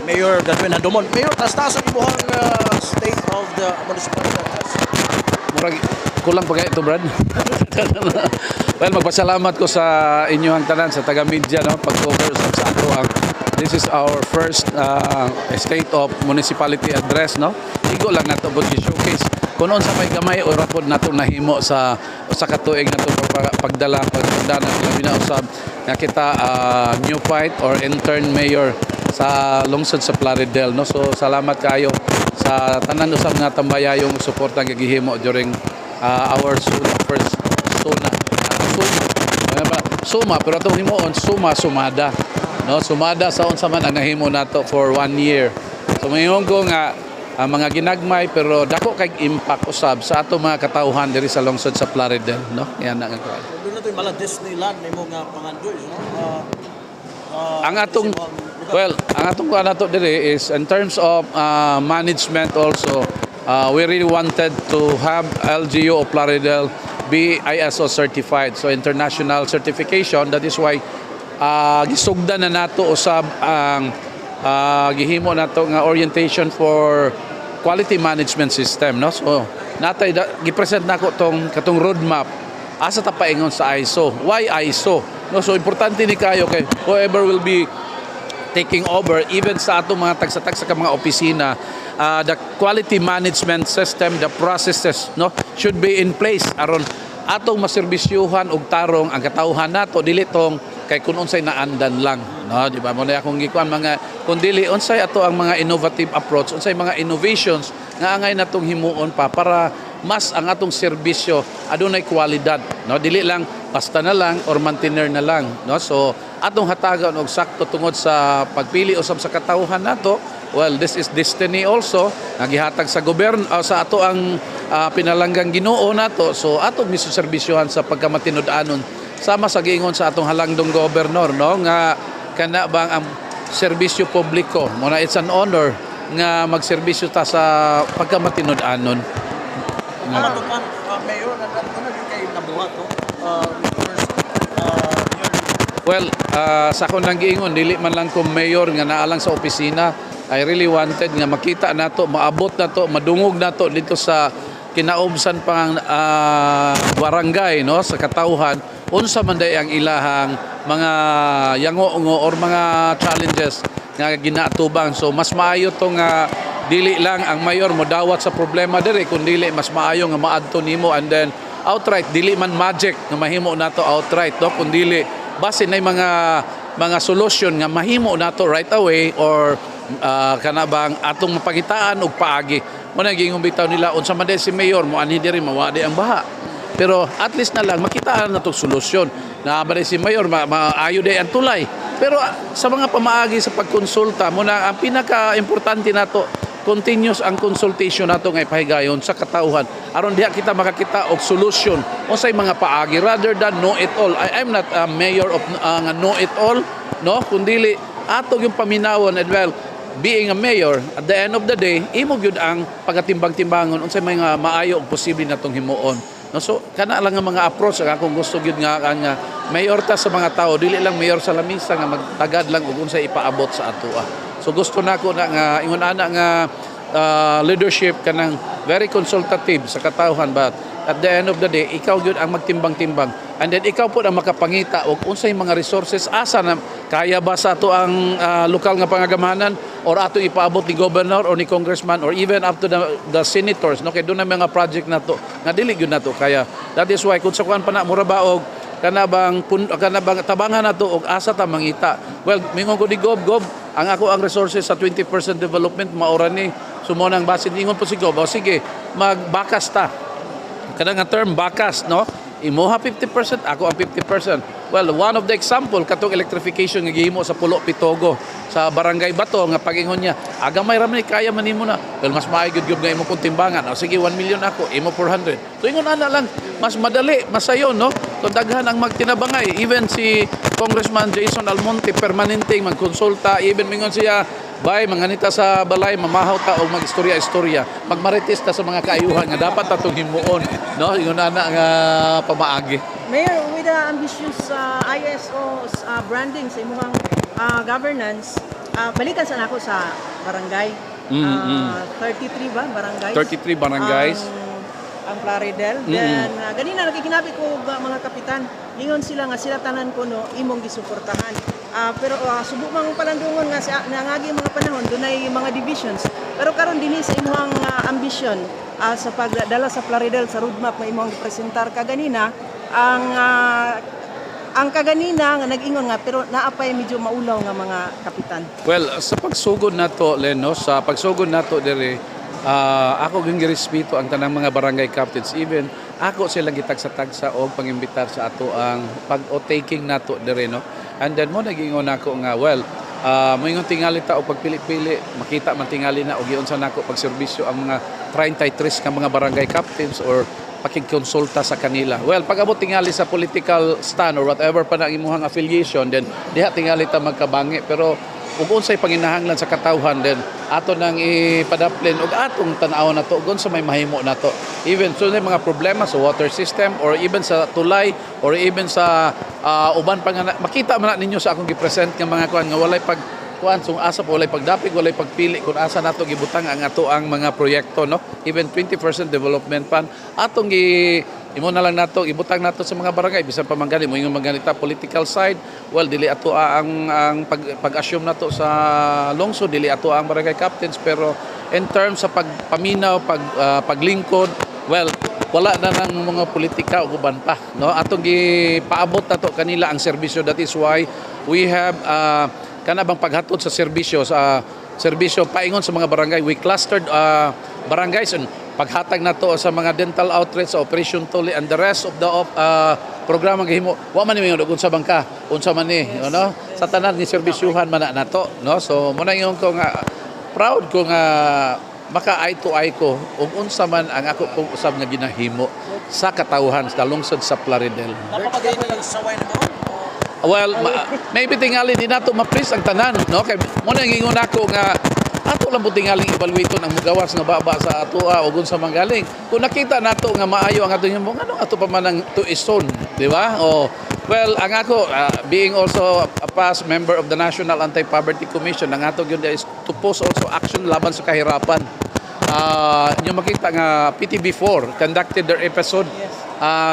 Mayor Godwin Handumon. Mayor, taas ang imuhang state of the municipality address. Murag kulang pa kayo ito, Brad. Well, magpasalamat ko sa inyong tanan sa taga media, no, pag-cover sa ato ang this is our first state of municipality address, no. Igo lang nato pud showcase kung unsa may gamay o rapod nato nahimo sa usa ka tuig nato pagdala pagdana, labi na usab nga kita new fight or intern mayor sa lungsod sa Plaridel, no. So salamat kayo sa tanan usab nga tambayayong suporta nga gihimo during our SUNA, first SUNA, suma. Ano ba? Suma, pero atong himuon suma sumada, no, sumada sa unsa man ang nahimo nato for one year. So mayon ko nga ang mga ginagmay pero dako kay impact usab sa ato mga katawhan diri sa lungsod sa Plaridel, no. Yan ang kuan. Doon na ito yung mala Disneyland nimo nga pangandoy, no? Ang atong Sa imong lugar. Well, ang atong kuan nato diri is in terms of management also, we really wanted to have LGU of Plaridel be ISO certified, so international certification. That is why gisugdan na nato usab ang gihimo nato nga orientation for quality management system, no. So natay gipresent nako tong katong roadmap asa ta paingon sa ISO. Why ISO, no? So importante ni kayo kay whoever will be taking over, even sa atong mga tagsa-tagsa ka mga opisina, the quality management system, the processes, no, should be in place aron atong maserbisyuhan og tarong ang katawhan nato, dili tong kay kun unsay naandan lang, no, di ba? Mo na akong gikuan mga kun dili unsay ato ang mga innovative approach, unsay mga innovations nga angay natong himuon pa para mas ang atong serbisyo adunay kwalidad, no, dili lang basta na lang or maintainer na lang, no. So atong hatagan og sakto tungod sa pagpili usab sa katawhan nato. Well, this is destiny also nga gihatag sa gobyerno, sa ato ang pinalanggang Ginoo nato. So atong misuserbisyohan sa pagkamatinud-anon sama sa giingon sa atong halangdong gobernador, no, nga kana bang ang serbisyo publiko mo na, it's an honor nga magserbisyo ta sa pagkamatinud-anon. Ang matupan, Mayor, ano yung kay nabuhat, no? First year. Well, sa akong nang giingon, dili man lang ko mayor nga naa lang sa opisina. I really wanted nga makita nato, maabot nato, madungog nato dito sa kinaubsan pang barangay, no, sa katawhan, unsa man day ang ilahang mga yango-ngo or mga challenges nga ginaatubang. So mas maayo to nga dili lang ang mayor mo dawat sa problema diri, kun dili mas maayo nga maadto nimo and then outright, dili man magic nga mahimo nato outright, no, kun dili basin nay mga solusyon nga mahimo nato right away or kana bang atong mapagitaan og paagi. Mo na giingon bitaw nila, unsa man day si mayor mo anhi diri, mawa di ang baha, pero at least na lang makitaan nato solusyon na ba si mayor maayo day ang tulay. Pero sa mga pamaagi sa pagkonsulta mo na ang pinaka-importante nato, continuous ang consultation nato ngay pahigayon sa katawhan aron diha kita makakita og solusyon unsay mga paagi rather than know it all. I'm not a mayor of nga know it all, no, kundili ato yung paminawon. And well, being a mayor, at the end of the day, imo gyud ang pagatimbang-timbangon unsay mga maayo ug posible natong himuon, no. So kana lang ang mga approach ang akong gusto gyud nga ang mayor ta sa mga tao, dili lang mayor sa lamisa nga magtagad lang og unsay ipaabot sa atoa. So gusto nako na nga ingon ana nga leadership, kanang very consultative sa katawhan, but at the end of the day, ikaw gyud ang magtimbang-timbang and then ikaw po ang makapangita og unsay mga resources, asa na kaya ba sa ato ang lokal nga pangagamanan or ato ipaabot ni governor or ni congressman or even up to the senators, no, kay doon na mga project nato nga dili gyud nato kaya. That is why kung sa kuan pa na mura ba og kana bang tabangan nato og asa ta mangita. Well, mingon ko ni Gob, "Gob, ang ako ang resources sa 20% development maora ni." So mo nang basin ingon po si Gob, "O sige, magbakas ta." Kana nga term bakas, no, imuha 50%, ako ang 50%. Well, one of the example katong electrification nga gihimo sa Pulo Pitogo sa Barangay Bato, nga pagingon niya, "Aga may ramni kaya man nimo na." Well, mas maayo gyud, Gob, nga imo kong timbangan. "O sige, 1 million ako, imo 400." So ingon ana lang, mas madali, mas sayon, no. So daghan ang magtinabangay. Even si Congressman Jason Almonte permanente magkonsulta. Even mingon siya, "Bay, manganita sa balay, mamahaw ta og magistorya-istorya. Magmarites ta sa mga kaayuhan nga dapat atong himuon," no? Ingon ana nga pamaagi. Mayor, with the ambitious ISO branding sa imong Governance, balikan sa nako sa barangay. 33 ba barangays? 33 barangays. Ang Plaridel. Then ganina nakikinabi ko ba, mga kapitan, ingon sila nga sila tanan ko no imong gisuportahan. Pero subo mang palandungon nga sa nangagi mga panahon dunay mga divisions. Pero karon dinhi sa imong ambisyon sa pagdala sa Plaridel sa roadmap nga imong gipresentar kaganina, ang kaganina nga nag-ingon nga pero naa pay medyo maulaw nga mga kapitan. Well, sa pagsugod nato, Leno, sa pagsugod nato diri, ako gyud girespeto ang tanang mga barangay captains. Even ako silang gitagsa-tagsa og pangimbitar sa ato ang pag-taking nato diri, no. And then mo nagingon nako nga, well, moingon tingali ta og pagpili-pili, makita man tingali na og giunsa nako pagserbisyo ang mga 33 ka mga barangay captains or pakigkonsulta sa kanila. Well, pag abot tingali sa political stand or whatever pa na ang imuhang affiliation, then diha tingali ta magkabangi. Pero ug unsay panginahanglan sa katawhan, then ato nang ipadaplin ug atong tan-awon nato ug unsa may mahimo nato. Even so mga problema sa water system or even sa tulay or even sa uban pa nga makita man na ninyo sa akong gi-present nga mga kuan nga walay pag kuan sung asa pa, walay pagdapig, walay pagpili kung asa nato gibutang ang ato ang mga proyekto, no. Even 20% development fund atong gi imo na lang nato ibutang nato sa mga barangay bisan pa man gani mo ingon man ganita political side. Well, dili ato ang pag-assume nato sa lungsod, dili ato ang barangay captains, pero in terms sa pagpaminaw, paglingkod, well, wala na ng mga politika ug uban pa, no. Atong gipaabot nato kanila ang serbisyo. That is why we have kana bang paghatod sa serbisyo paingon sa mga barangay. We clustered barangays and paghatag nato sa mga dental outreach, sa Operation Tuli and the rest of the programa gihimo. Wa man ni og unsa bang ka unsa man ni, no, sa tanan ni serbisyuhan man na nato, no. So mo na ingon ko nga proud ko nga maka eye to eye ko ug unsa man ang ako pong usab nga ginahimo sa katawhan sa lungsod sa Plaridel. Napapagay na lang saway na mo. Well, maybe tingali di nato ma-please ang tanan, no? Kay mo na ingon ako nga ato lang po tingaling evaluate ang mugawas nga baba sa atoa ug unsa man galing. Kung nakita nato nga maayo ang atong himo, ngano ato pa man ang tuison, di ba? O well, ang ako being also a past member of the National Anti-Poverty Commission, ang ato gyud is to post also action laban sa kahirapan. Inyo makita nga PTV4 conducted their episode.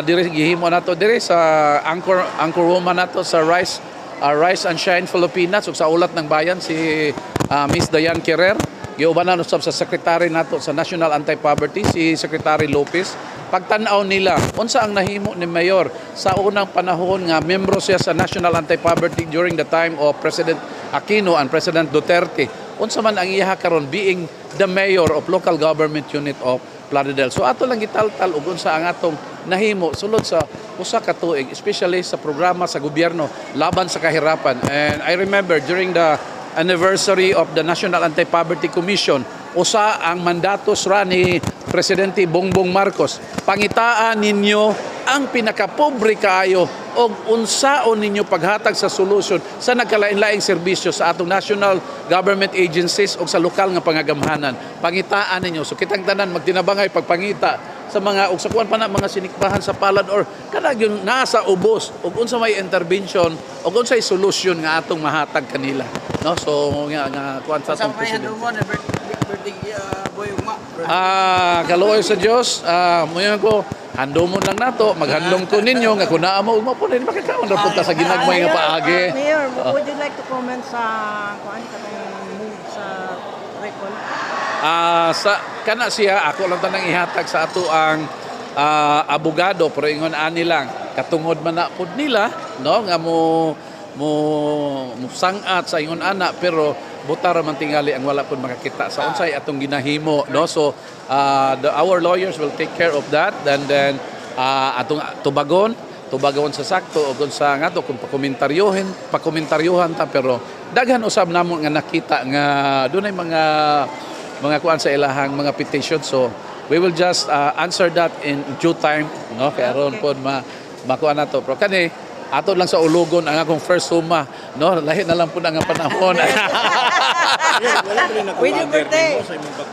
Diri gihimo nato diri sa anchor anchor woman nato sa Rise and Shine Filipinas ug sa Ulat ng Bayan, si Miss Diane Kerrer, giubanan usab sa secretary nato sa National Anti-Poverty, si Secretary Lopez. Pagtan-aw nila unsa ang nahimo ni Mayor sa unang panahon nga membro siya sa National Anti-Poverty during the time of President Aquino and President Duterte, unsa man ang iya karon being the mayor of local government unit of Plaridel. So ato lang gitaltal ug unsa ang atong nahimo sulod sa usa ka tuig, especially sa programa sa gobyerno laban sa kahirapan. And I remember during the anniversary of the National Anti-Poverty Commission, usa ang mandatos ra ni Presidente Bongbong Marcos: pangitaan ninyo ang pinakapobre kaayo og unsaon ninyo paghatag sa solusyon sa nagkalain-laing serbisyo sa atong national government agencies o sa lokal nga pangagamhanan. Pangitaan ninyo. So kitang tanan magtinabangay pagpangita sa mga og sa kuan pa na mga sinikbahan sa palad or kana gyud nasa ubos ug unsa may intervention ug unsay solusyon nga atong mahatag kanila, no. So nga kuan sa Sa atong may presidente. handungon na birthday boy ugma. Kaluoy sa Dios, moingon ko, handumon lang nato, maghandom ko ninyo nga kung naa mo ugma po din makakaon ra punta sa ginagmay nga paagi. Mayor, would you like to comment sa kuan katong move sa recall? Sa kana siya ako lang tanang ihatag sa ato ang abogado, pero ingon ani lang katungod man na pud nila, no, nga mo sangat sa ingon ana, pero buta ra man tingali ang wala pud makakita sa unsay atong ginahimo, no. So our lawyers will take care of that and then atong tubagon tubagon sa sakto o kung sa nga to kung pakomentaryohin pakomentaryuhan ta, pero daghan usab namo nga nakita nga dunay mga kuan sa ilahang mga petition. So we will just answer that in due time, no, kay aron pod ma makuha na to. Pero kani ato lang sa ulugon ang akong first suma, no. Lahi na lang pud ang panahon. With your birthday.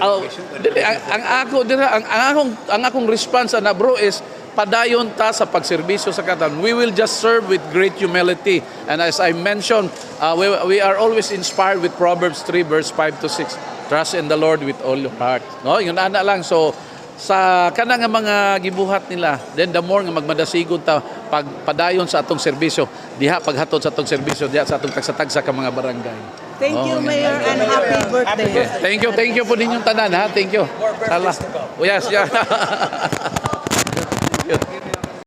Oh, dili, ang ako dira ang akong response ana, bro, is Padayon ta sa pagserbisyo sa katawhan. We will just serve with great humility. And as I mentioned, we are always inspired with Proverbs 3 verse 5 to 6. Trust in the Lord with all your heart. No, yun ana lang. So sa kana nga mga gibuhat nila, then the more nga magmadasigon ta pagpadayon sa atong serbisyo diha, paghatod sa atong serbisyo diha sa atong tagsa-tagsa ka mga barangay. Thank you, Oh, Mayor, and happy birthday. Okay. Thank you po ninyong tanan, ha. Thank you. More birthdays to come. Oh, yes, yeah.